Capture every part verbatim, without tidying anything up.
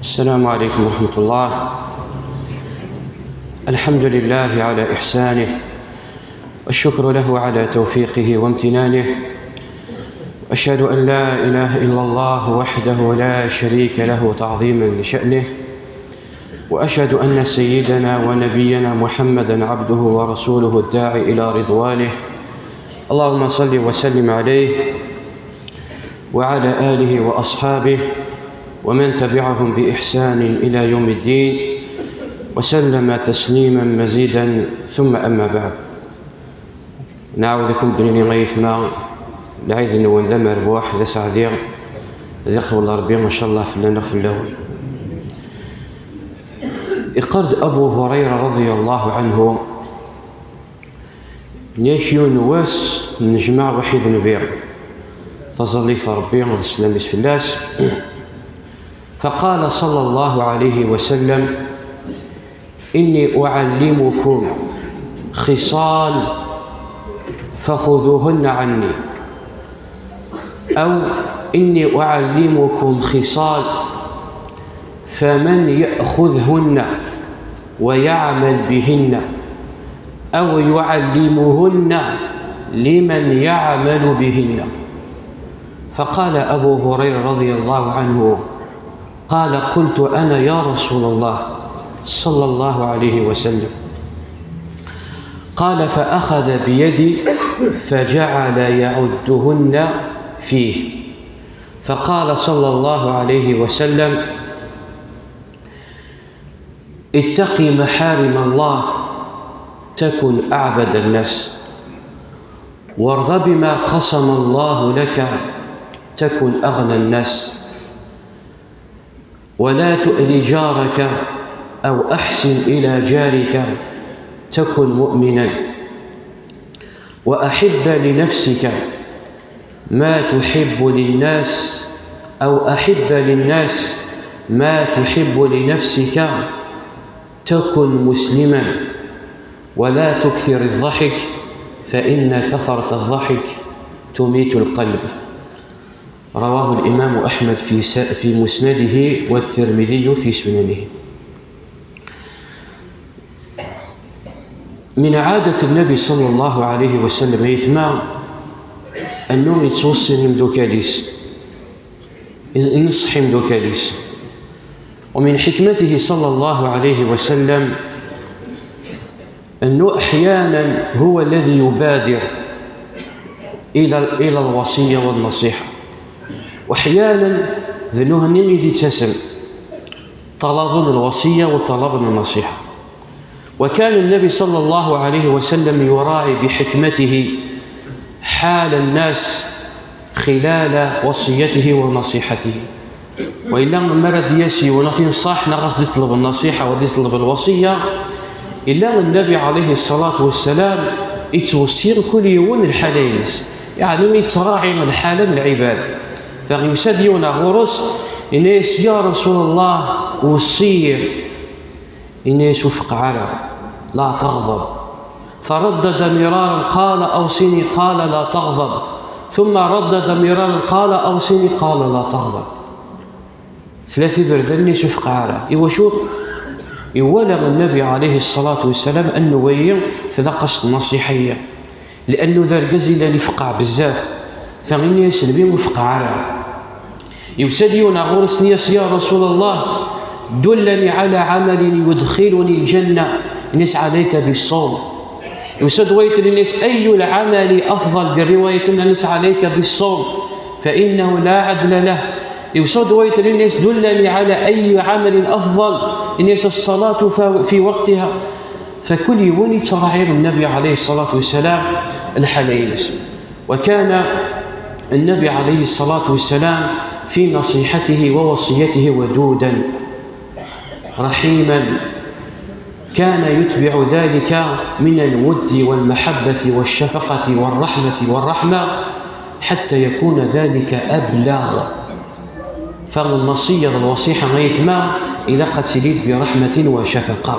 السلام عليكم ورحمة الله. الحمد لله على إحسانه، والشكر له على توفيقه وامتنانه، وأشهد أن لا إله إلا الله وحده لا شريك له تعظيما لشأنه، وأشهد أن سيدنا ونبينا محمدا عبده ورسوله الداعي إلى رضوانه. اللهم صل وسلم عليه وعلى آله وأصحابه ومن تبعهم بإحسان إلى يوم الدين وسلم تسليما مزيدا، ثم أما بعد. Nɛawed-aken-d nini ay aytma, lɛid-nwen d amerbuḥ, d aseɛdi, d iqbel Ṛebbi, ncallah, fell-aneɣ fell-awen. Iqqar-d Abu Hurayra radiyallahu anhu, yak yiwen wass nejmaɛ waḥid Nnbi, taẓallit n Ṛebbi d sslam-is fell-as, فقال صلى الله عليه وسلم: إني أعلمكم خصال فخذوهن عني، أو إني أعلمكم خصال فمن يأخذهن ويعمل بهن، أو يعلمهن لمن يعمل بهن. فقال أبو هريرة رضي الله عنه، قال: قلت أنا يا رسول الله، صلى الله عليه وسلم. قال: فأخذ بيدي فجعل يعدهن فيه، فقال صلى الله عليه وسلم: اتق محارم الله تكن أعبد الناس، وارض بما قسم الله لك تكن أغنى الناس، ولا تؤذ جارك أو أحسن إلى جارك تكن مؤمنا، وأحب لنفسك ما تحب للناس، أو أحب للناس ما تحب لنفسك تكن مسلما، ولا تكثر الضحك فإن كثرة الضحك تميت القلب. رواه الإمام أحمد في س-، في مسنده، والترمذي في سننه. من عادة النبي صلى الله عليه وسلم, ay aytma, annu yettweṣṣi imdukal-is, ineṣṣeḥ imdukal-is. ومن حكمته صلى الله عليه وسلم أنه أحيانا هو الذي يبادر إلى، إلى الوصية والنصيحة، وأحيانا d nutni i d-yettasem, ṭṭalaben lwasiya u ṭṭalaben nnaṣiḥa. وكان النبي صلى الله عليه وسلم يراعي بحكمته حال الناس خلال وصيته ونصيحته. Wa illa mi ara d-yas yiwen ad t-inṣaḥ neɣ ad s-d-iṭleb nnaṣiḥa, ad d-iṭleb lwasiya, illa Nnabi alayhi ṣṣalatu wassalam ittwessi kul yiwen lḥala-ines, yeɛni yettraɛi lḥala n lɛibad. Fa yusa-d yiwen ɣur-s, yenna-yas: يا رسول الله وصيني. Yenna-yas: ur feqqeɛ ara, لا تغضب. فردد مرارا قال: أوصني. قال: لا تغضب. ثم ردد مرارا قال: أوصني. قال: لا تغضب. Tlata iberdan-nni ur feqqeɛ ara. Iwacu? Iwala Nnabi alayhi ṣṣalatu wassalam anwa-yi tlaq-as tnaṣiḥa-yi. Li'annu d argaz yellan ifeqqeɛ bezzaf. Fa yenna-yas Nnbi: ur feqqeɛ ara. Yusa-d yiwen ɣur-s, yenna-yas: يا رسول الله دلني على عمل يدخلني الجنة. Yenna-yas: عليك بالصوم. Yusa-d wayeḍ, yenna-yas: أي العمل أفضل؟ Di rriwayat-nni, yenna-yas: عليك بالصوم فإنه لا عدل له. Yusa-d wayeḍ, yenna-yas: دلني على أي عمل أفضل؟ Yenna-yas: الصلاة ف-، في وقتها. Fa kul yiwen yettraɛi Nnabi alayhi ṣṣalatu wassalam lḥala-ines. وكان النبي عليه الصلاة والسلام في نصيحته ووصيته ودودا رحيما، كان يتبع ذلك من الود والمحبة والشفقة والرحمة والرحمة حتى يكون ذلك أبلغ. Fa lwasiya d lnaṣiḥa, ay aytma, ilaq ad tili برحمة وشفقة.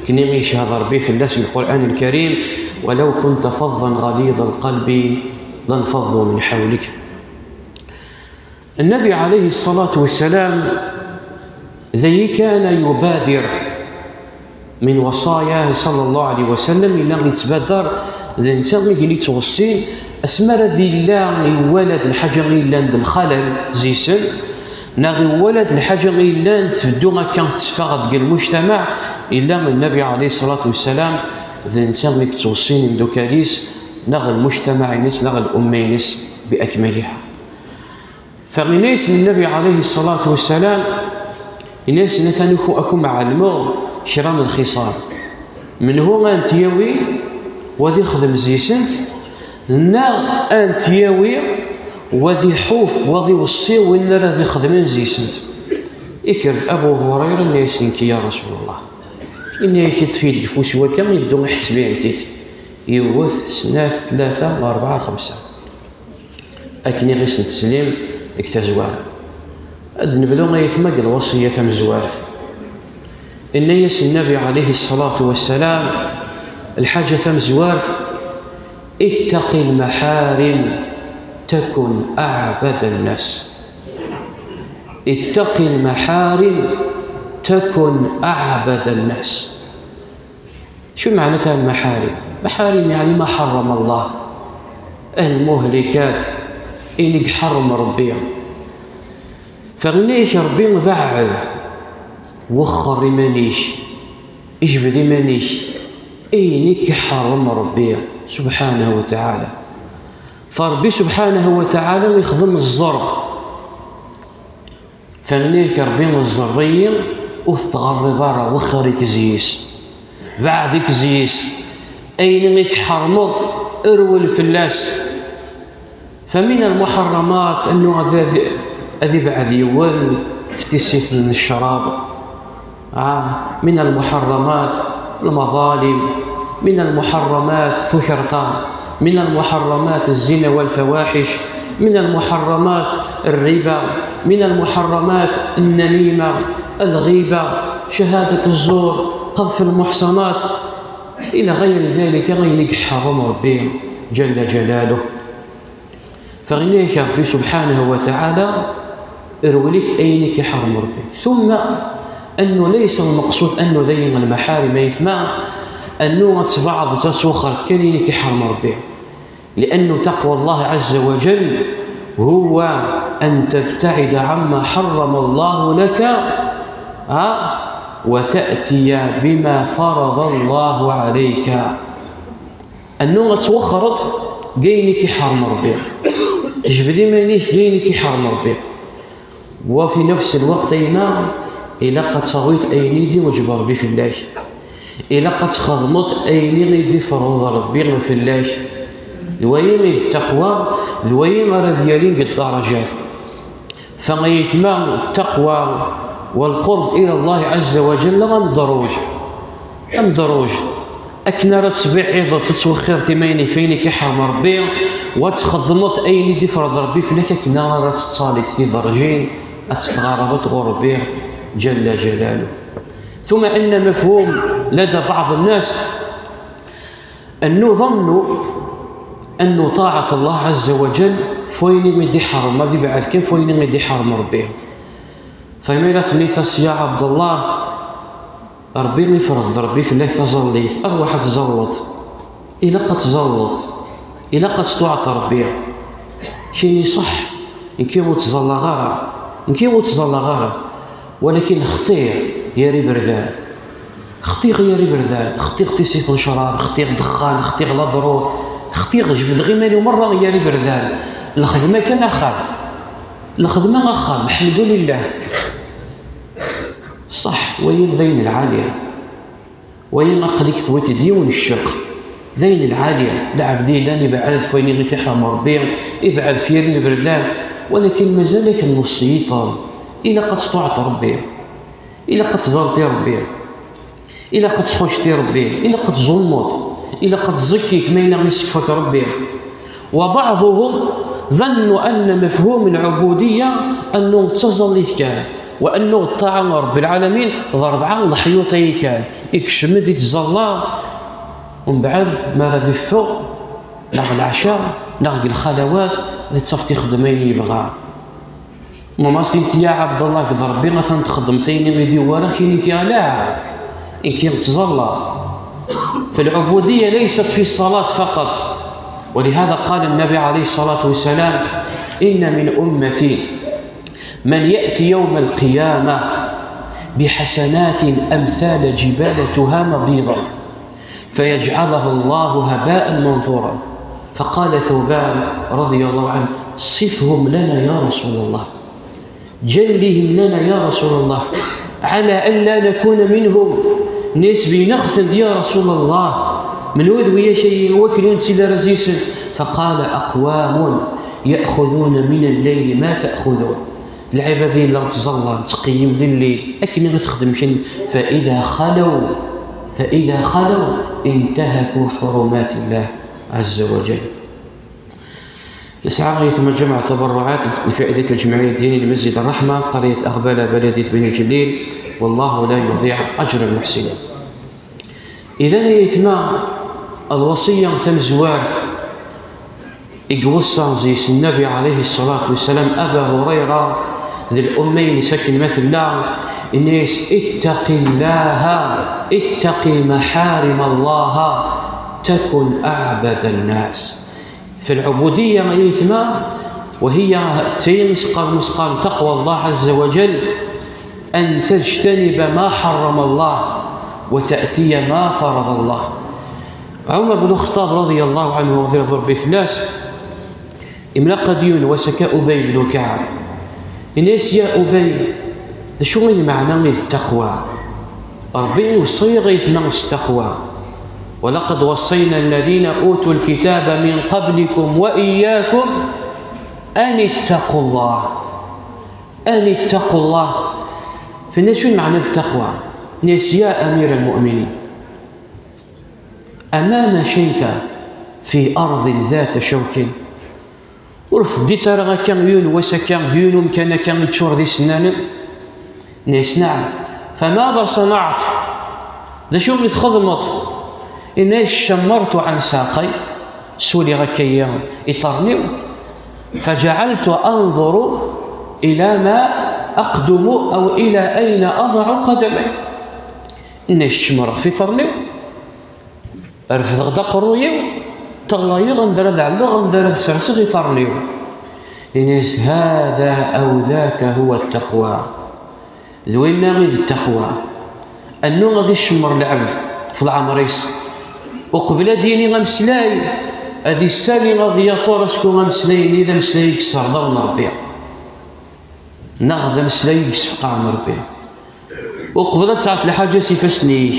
Akken i yeched Ṛebbi fell-as deg Lqur'an Lkarim: ولو كنت فظا غليظ القلب لانفضوا من حولك. Nnabi alayhi ṣṣalatu wassalam Dayi kana yubadir min wasaya sallallahu alayhi wa sallam, yella yettbadar d netta i yella yettweṣṣi asmi ara d-yella iwala d lḥaǧa i yellan d lxalal zisen, neɣ iwala d lḥaǧa i yellan tbeddu akka tetteffeɣ deg lmujtamaɛ, yella Nnabi alayhi ṣṣalatu wassalam d netta i yettweṣṣin imdukal-is neɣ lmujtamaɛ-ines neɣ lumma-ines bi akmaliha. Fa yenna-yasen Nnabi alayhi ṣṣalatu wassalam, yenna-yasen: "Atan ad kum-ɛelmeɣ kra n lxisal. Menhu ad n-t-yawi, wa ad ixdem zisent, neɣ ad n-t-yawi, wa ad iḥuf, wa ad iweṣṣi win ara ad ixedmen zisent." Ikker-d Abu Hurayra, yenna-yas: "Nekki, ya Rasul Allah." Yenna-yak: "Iṭṭef-iyi-d deg ufus-iw akka, yeddu iḥetteb-iyi-tent-id." Yiwet, snat, tlata, rebɛa, xemsa. Akken i ɣ-isent teslim deg tazwara. Ad nebdu ayetma deg lwasiyya tamezwart. Inna-yas Nnabi alayhi ṣṣalatu wassalam, lḥaǧa tamezwart: "Ittaqi lmaḥarim takun aɛbada nnas." Ittaqi lmaḥarim takun aɛbada nnas. Acu meɛna tɛa lmaḥarim? Lmaḥarim yeɛni ma ḥerrem Allah, lmuhlikat, ayen i iḥerrem Rebbi. Fa yenna-yak Rebbi: "Beɛɛed, wexxer iman-ik, jbed iman-ik, ayen i k-iḥerrem Rebbi subḥanahu wa taɛala." Fa Rebbi subḥanahu wa taɛala ixdem ẓẓerb. Fa yenna-yak Rebbi: "Ẓẓerb-iyi, ur t-tɣerriḍ ara, wexxer-ik zzey-is, beɛɛed-ik zzey-is, ayen i k-ḥermeḍ, rwel fell-as." Fa min lmuḥerramat, annu ad, ad, ad ibɛed yiwen f tissit n ccrab. Ah, min lmuḥerramat lmaḍalim, min lmuḥerramat tukerṭa, min lmuḥerramat zzina walfawaḥic, min lmuḥerramat rriba, min lmuḥerramat nnamima, lɣiba, cahadat zzur, qadf lmuḥṣanat, ila ɣayri dalika, ayen i iḥerrem Rebbi ǧalla ǧalaluh. Fa yenna-yak Rebbi subḥanahu wa taɛala: "Rwel-ik ayen i k-iḥerrem Rebbi." Thumma, annu laysa lmeqsud annu dayen lmaḥarim ayetma, annu ad tbeɛdeḍ, ad twexxreḍ kan ayen i k-iḥerrem Rebbi. Liannu taqwa Allah ɛazza wa jall huwa an tabtaɛida ɛamma ḥarrama Allahu laka, a, wa ta'tiya bima farada Allahu ɛalayka. Annu ad twexxreḍ deg ayen i k-iḥerrem Rebbi. Jbed iman-ik deg ayen i k-iḥerrem Rebbi. Wa fi nefs lweqt ayma, ilaq ad tawiḍ ayen i d-iwǧeb Rebbi fell-ak. Ilaq ad txedmeḍ ayen i d-ifreḍ Rebbi fell-ak. D wayi i d ttaqwa, d wayi ara d-yalin deg ddarajat. Fa ayetma, ttaqwa wa lqurb ila Allah ɛazza wa jalla amedruj. Amedruj. Akken ara tettbiɛideḍ, tettwexxireḍ iman-ik f ayen i k-iḥerrem Rebbi, wa txedmeḍ ayen i d-ifreḍ Rebbi fell-ak, akken ara tettaliḍ tiderjin, ad tettɣarabeḍ ɣur Rebbi ǧalla ǧalaluh. Thumma inna mafhum lada baɛḍ nnas, أنه ظنوا أن طاعة الله عز وجل f wayen i d-iḥerrem, ad ibɛed kan f wayen i d-iḥerrem Rebbi. Fa ma yella tenniḍ-as: "Ya Ɛebdallah, Rebbi ifreḍ-d Rebbi fell-ak taẓallit, arwaḥ ad tẓalleḍ, ilaq ad tẓalleḍ, ilaq ad tṭuɛeḍ Rebbi." Kini: "Ṣaḥ, nekki ur ttẓallaɣ ara, nekki ur ttẓallaɣ ara, walakin xtiɣ yir iberdan." Xtiɣ yir iberdan, xtiɣ tissit n ccrab, xtiɣ ddexxan, xtiɣ la drogue, xtiɣ, jebdeɣ iman-iw merra yir iberdan. Lxedma kan axxam. Lxedma axxam, ḥemdulillah. Ṣaḥ, wayi d ayen lɛali. Wayi aql-ik tewwiḍ-d yiwen cceq. D ayen lɛali, lɛebd yellan ibɛed f wayen i t-iḥerrem Rebbi, ibɛed f yir iberdan, walakin mazal-ak nneṣ yiṭen. Ilaq ad tṭuɛeḍ Rebbi. Ilaq ad tẓalleḍ i Rebbi. Ilaq ad tḥucceḍ i Rebbi, ilaq ad tẓummeḍ, ilaq ad tẓekkiḍ ma yella isekfa-k Rebbi. وبعضهم ظنوا أن مفهوم العبودية أنه d taẓallit kan, وأنه ṭṭaɛa n Rebbi lɛalamin d rebɛa n leḥyuḍ-ayi kan, ikcem-d ittẓalla, mbeɛd mi ara d-iffeɣ, neɣ leɛca, neɣ deg lxalawat, ad ittafeḍ ixeddem ayen yebɣa. Mama s-tini-t: "Ya Ɛebdallah, deg Ṛebbi atan txeddmeḍ ayen i d-iwwara, kini-k ala, inki ttẓalla." فالعبودية ليست في الصلاة فقط، ولهذا قال النبي عليه الصلاة والسلام: "إن من أمتي من يأتي يوم القيامة بحسنات أمثال جبال تهامة بيضا، فيجعلها الله هباء منثورا." فقال ثوبان رضي الله عنه: "صفهم لنا يا رسول الله." Ǧǧan-d ihemlan, ya Rasul Allah, ɛla an la nakuna minhum. Nnan-as: "Beyyen-aɣ-ten-d, ya Rasul Allah, menhu d wiyac-ayi, wakken ur nettili ara zzi-sen?" Faqala: "Aqwamun ya'xuduna min al-layli ma ta'xudun." Lɛibad-agi la ttẓallan, ttqeyyimen di lleyl, akken i txeddem kenwi. Fa idha khalaw, fa idha khalaw intahaku ḥurumatillah azza wa jal. Nesɛa ayetma جمع تبرعات لفائدة الجمعية الدينية لمسجد الرحمة قرية أغبالة بلدية بني الجليل، والله لا يضيع أجر المحسنين. Idan ayetma, lwasiya tamezwart i iweṣṣa deg-s Nnabi ɛalayhi ṣṣalatu wassalam Aba Hurayra d lumma-ines akken ma tella, yenna-yas: "Ittaqi Llaha, ittaqi maḥarim Allah, takun aɛbada nnas." فالعبودية أيتما، وهي تيم سقال مسقال تقوى الله عز وجل، أن تجتنب ما حرم الله وتأتي ما فرض الله. عمر بن الخطاب رضي الله عنه ورضي ربي فلاس، إملاق ديون وسكا أبي بن كعب. إنيس يا أبي، شو من معنى من التقوى؟ ربي وصي غيث من التقوى. "ولقد وصينا الذين أوتوا الكتاب من قبلكم وإياكم أن اتقوا الله." أن اتقوا الله. فالناس شو معنى التقوى؟ ناس يا أمير المؤمنين، أما مشيت في أرض ذات شوك، ur teddiḍ ara akka yiwen wass akka, yiwen umkan akka yeččur d isennanen? Inna-yas: "Naɛam." "Famada ṣanaɛt?" D acu i txedmeḍ? Inna-yas: "Cammartu ɛan saqay." Suliɣ akka iṭarren-iw. "Faǧaɛaltu anḍuru ila ma aqdumu aw ila ayna adaɛu qadamay." Inna-yas: "Cemmreɣ f iṭarren-iw." Refdeɣ-d aqerruy-iw, ṭṭalayeɣ anda ara d-ɛelleɣ, anda ara d-serseɣ iṭarren-iw. Ini-as: "Hada aw daka huwa ttaqwa." D winna i d ttaqwa. Annu ad icemmer lɛebd f leɛmer-is, uqbel ad d-yini ameslay, ad issali ad yaṭur acku ameslay-nni d ameslay i yesserḍawen Ṛebbi, neɣ d ameslay i yessefqaɛen Ṛebbi. Uqbel ad tesɛuḍ lḥaǧa s ifassen-ik,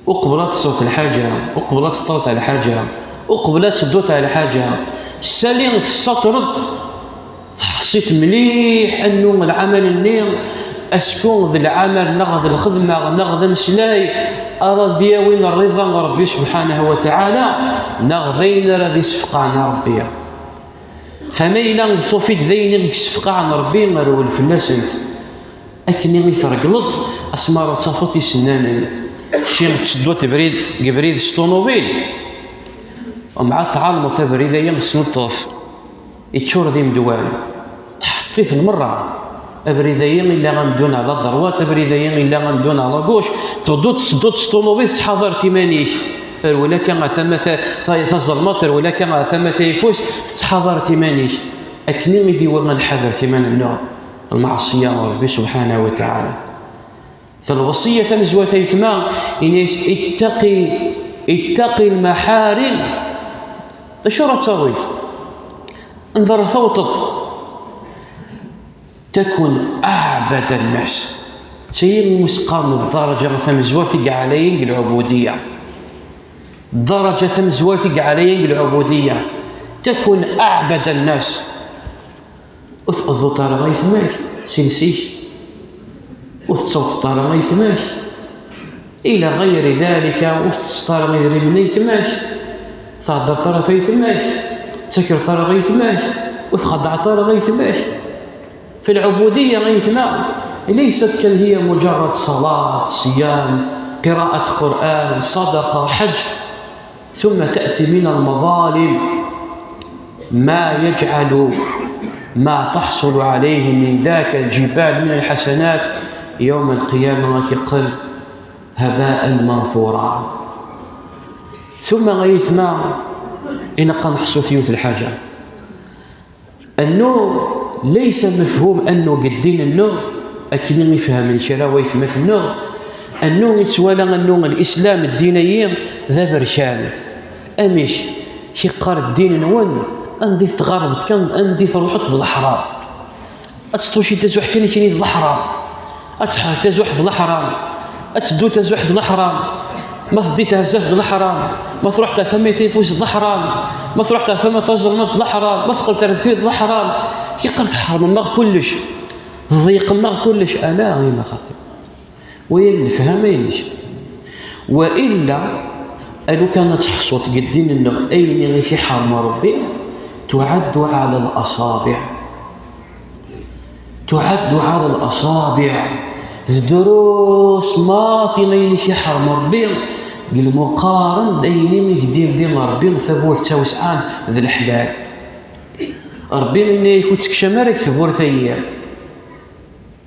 uqbel ad tesweḍ lḥaǧa, uqbel ad teṭṭreḍ ɣer lḥaǧa, uqbel ad tedduḍ ɣer lḥaǧa, ssali tessatreḍ, teḥṣiḍ mliḥ annu lɛamal-nni, asku d lɛamal neɣ d lxedma neɣ d ameslay ara d-yawin rriḍa n Ṛebbi subḥanahu wa taɛala, neɣ d ayen ara d-isefqaɛen Ṛebbi. Fa ma yella tufiḍ d ayen i yessefqaɛen Ṛebbi, rwel fell-asent. Akken i tregleḍ, asmi ara tafeḍ isennanen. Cci tettedduḍ deg ubrid, deg ubrid s ṭunubil. Umɛad tɛelmeḍ abrid-aya s tneṭṭef, yeččur d imedwal. Tḥefḍeḍ-iten merra. Abrid-aya ila amdun à la droite, abrid-aya ila amdun à la gauche. Tebduḍ tettedduḍ s ṭunubil, tettḥadareḍ iman-ik. Rwel akka ɣer tama ta-, ta-, tazelmaḍt, rwel akka ɣer tama tayeffust, tettḥadareḍ iman-ik. Akken i d-iwwi ad nḥader iman-nneɣ, lmeɛṣiyya n Ṛebbi subḥanahu wa taɛala. Fa lweṣiyya tamezwarut ay aytma, ini-as: "Ittaqi, ittaqi lmaḥarim." D acu ara tawiḍ? Anda ara tawḍeḍ? Takun aɛbada nnas. D tayi umi s-qqaren ddaraǧa tamezwarut i yeɛlayen deg lɛubudiyya. Ddaraǧa tamezwarut i yeɛlayen deg lɛubudiyya. Takun aɛbada nnas. Ur tqeḍḍuḍ ara aytma-k s iles-ik. Ur tettawḍeḍ ara aytma-k. Ila ɣayri dalika, ur tettesseḍ ara idrimen n aytma-k. Ur theddreḍ ara ɣef aytma-k. Ur tettakreḍ ara ɣef aytma-k. Ur txeddɛeḍ ara aytma-k. فالعبودية أيتما ليست كان هي مجرد صلاة، صيام، قراءة قرآن، صدقة، حج، ثم تأتي من المظالم ما يجعل ما تحصل عليه من ذاك الجبال من الحسنات يوم القيامة كيقل هباء منثورا. ثم غيثما إن قنحصو ثيوث الحاجة أنه ليس مفهوم أنه قدين أنه أكني يفهم الشراء ويثمث أنه أنه يتسوالى أنه الإسلام الديني ذا برشان أمش شي قار الدين نون أندي تغربت كم أندي تروحت في الحرام. Ad teṭṭuci tazuḥ kan i kini d leḥram. Ad teḥrek tazuḥ d leḥram. Ad teddu tazuḥ d leḥram. Ma teddi tehzaf d leḥram. Ma truḥ terfa ma tayeffus d leḥram. Ma truḥ terfa ma tazelmaḍt d leḥram. Ma teqqel ar deffir d leḥram. Yeqqar tḥermem-aɣ kullec. Tḍeyqem-aɣ kullec. Ala, ay ma xaṭi. Waya d lefhama-inek. Wa illa, a lukan ad teḥṣuḍ deg ddin-nneɣ ayen i k-iḥerm Rebbi, tuɛaddu ɛala laṣabiɛ. Tuɛaddu ɛala laṣabiɛ. D drus maḍi ayen i k-iḥerm Rebbi deg lmuqaren d ayen i k-d-yeldi Rebbi tawwurt d tawesɛant d leḥlal. Rebbi yenna-yak ur ttekcam ara deg tewwurt-ayi.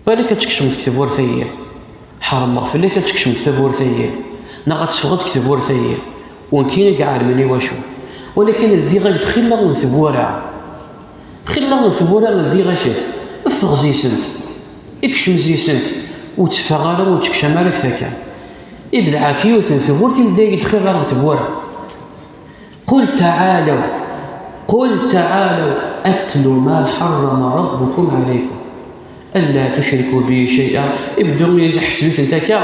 Balak ad tkecmeḍ deg tewwurt-ayi. Ḥermeɣ fell-ak ad tkecmeḍ deg tewwurt-ayi, neɣ ad teffɣeḍ deg tewwurt-ayi. U nekkini i iɛelmen i wacu. Walakin ldiɣ-ak-d xilla n tewwura. Xilla n tewwura ldiɣ-ak-d. Ffeɣ zi-sent. Kcem zi-sent. Ur tteffeɣ ara, ur ttekcam ara deg takka. Ibelɛek yiwet n tewwurt i ldiɣ-ak-d xilla n tewwura. قل تعالوا، قل تعالوا أتل ما حرم ربكم عليكم ألا تشركوا به شيئا. Ibeddu iḥseb-iten akka.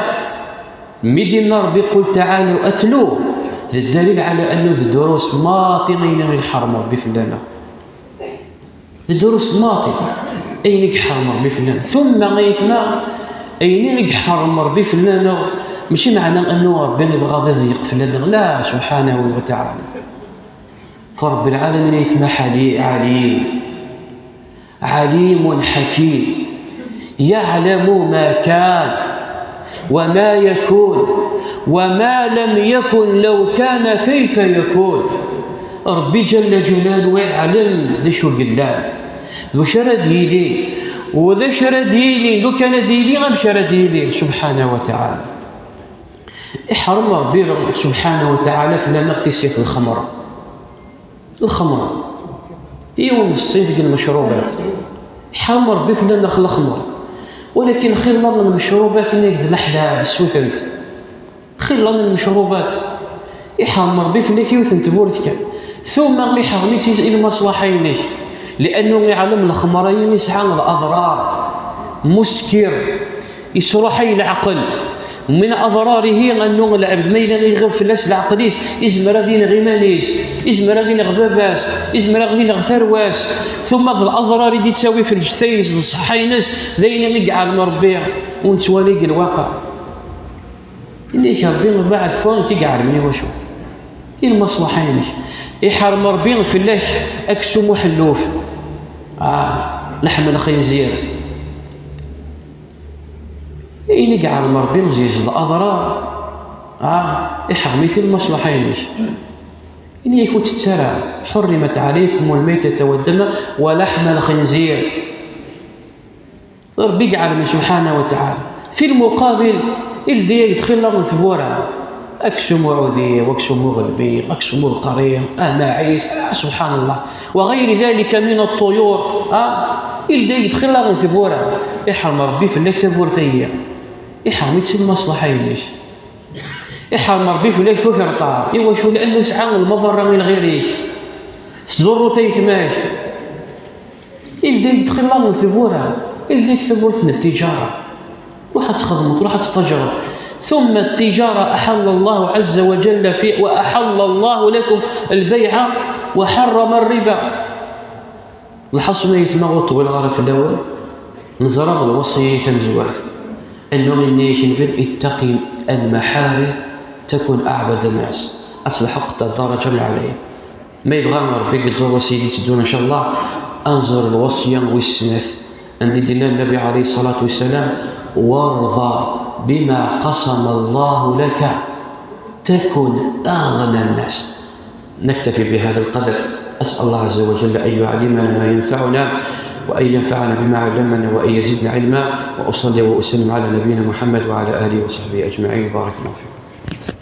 Mi d-yenna Rebbi قل تعالوا أتلوا, d ddalil ɛala annu d drus maḍi ayen i iḥerm Rebbi fell-aneɣ. D drus maḍi ayen i iḥerm Rebbi fell-aneɣ. Tumma ayetma, ayen i iḥerm Rebbi fell-aneɣ, mačči meɛna annu Rebbi ibɣa ad iḍeyyeq fell-aneɣ, la, subḥanahu wa taɛala. Fa Rebbi lɛalamin ayetma ḥali-, ɛalim, ɛalimun ḥakim, يعلم ما كان وما يكون وما لم يكن لو كان كيف يكون. Rebbi Ǧalla Ǧalaluhu iɛlem d acu yellan, d wacu ara d-yili, u d acu ara d-yili, lukan ad d-yili, amek ara d-yili, subḥanahu wa taɛala. Iḥrem Rebbi subḥanahu wa taɛala fell-aneɣ tissit n lxemr. Lxemr, yiwen n ṣṣif deg lmecrubat. Iḥrem Rebbi fell-aneɣ lxemr. Walakin xilla n lmecrubat-nni d leḥlal, ssutent. Xilla n lmecrubat. Iḥrem Rebbi fell-ak yiwet n tmurt kan. Tumma iḥrem-itt i lmaṣlaḥa-inek. Liannu iɛlem lxemr-ayi isɛa laḍrar. Muskir. Yesruḥay leɛqel. Min aḍrarihi annu lɛebd ma yella iɣab fell-as leɛqel-is, izmer ad ineɣ iman-is, izmer ad ineɣ baba-s, izmer ad ineɣ tarwa-s. Tumma d laḍrar i d-ittawi f lǧetta-ines d ṣṣeḥḥa-ines, d ayen i iɛlem Rebbi, ur nettwali deg lwaqiɛ. Yenna-k Rebbi, mbeɛd fu nekk i iɛelmen i wacu. I lmaṣlaḥa-inek. Iḥrem Rebbi fell-ak aksum uḥelluf. Ah, leḥm n lxinzir. Ayen i iɛelmen Rebbi ziz d aḍrar. Ah, iḥrem-it i lmaṣlaḥa-inek. Yenna-k ur tett ara. حرمت عليكم الميتة والدم ولحم الخنزير. Rebbi iɛlem subḥanahu wa taɛala. Fi lmuqabil, ildi-yak-d xilla n tmura. Aksum uɛudiw, aksum uɣelbiw, aksum ubeqri, amaɛiz, ah, subḥanallah. وغير ذلك من الطيور, ah, ildi-yak-d xilla n tmura. Iḥrem Rebbi fell-ak tawwurt-ayi. Iḥrem-itt i lmaṣlaḥa-inek. Iḥrem Rebbi fell-ak tukerḍa. Iwacu? Liannu tesɛa lmaḍerra i lɣir-ik. Tettḍurru-t ayetma-k. Ildi-k-d xilla n tmura. Ildi-k tawwurt n ttiǧara. Ruḥ ad txedmeḍ, ruḥ ad tettaǧreḍ. ثم التجارة أحل الله عز وجل في، وأحل الله لكم البيع وحرم الربا. Lḥaṣun, ay aytma, ur ṭwileɣ ara fell-awen, neẓra lweṣya tamezwarut. Annu yenna-yak Nnbi: اتق المحارم تكن أعبد الناس. Ad telḥeq ddaraǧa lɛaliya. Ma yebɣa Rebbi deg ddurus i d-itteddun, ncallah, ad nẓer lweṣya wis snat. Anda i d-yenna Nnbi ɛalayhi ṣṣalatu wassalam: وارض بما قسم الله لك تكن أغنى الناس. نكتفي بهذا القدر. أسأل الله عز وجل أن يعلمنا ما ينفعنا، وأن ينفعنا بما علمنا وأن يزيدنا علما. وأصلي وأسلم على نبينا محمد وعلى آله وصحبه أجمعين. بارك الله فيكم.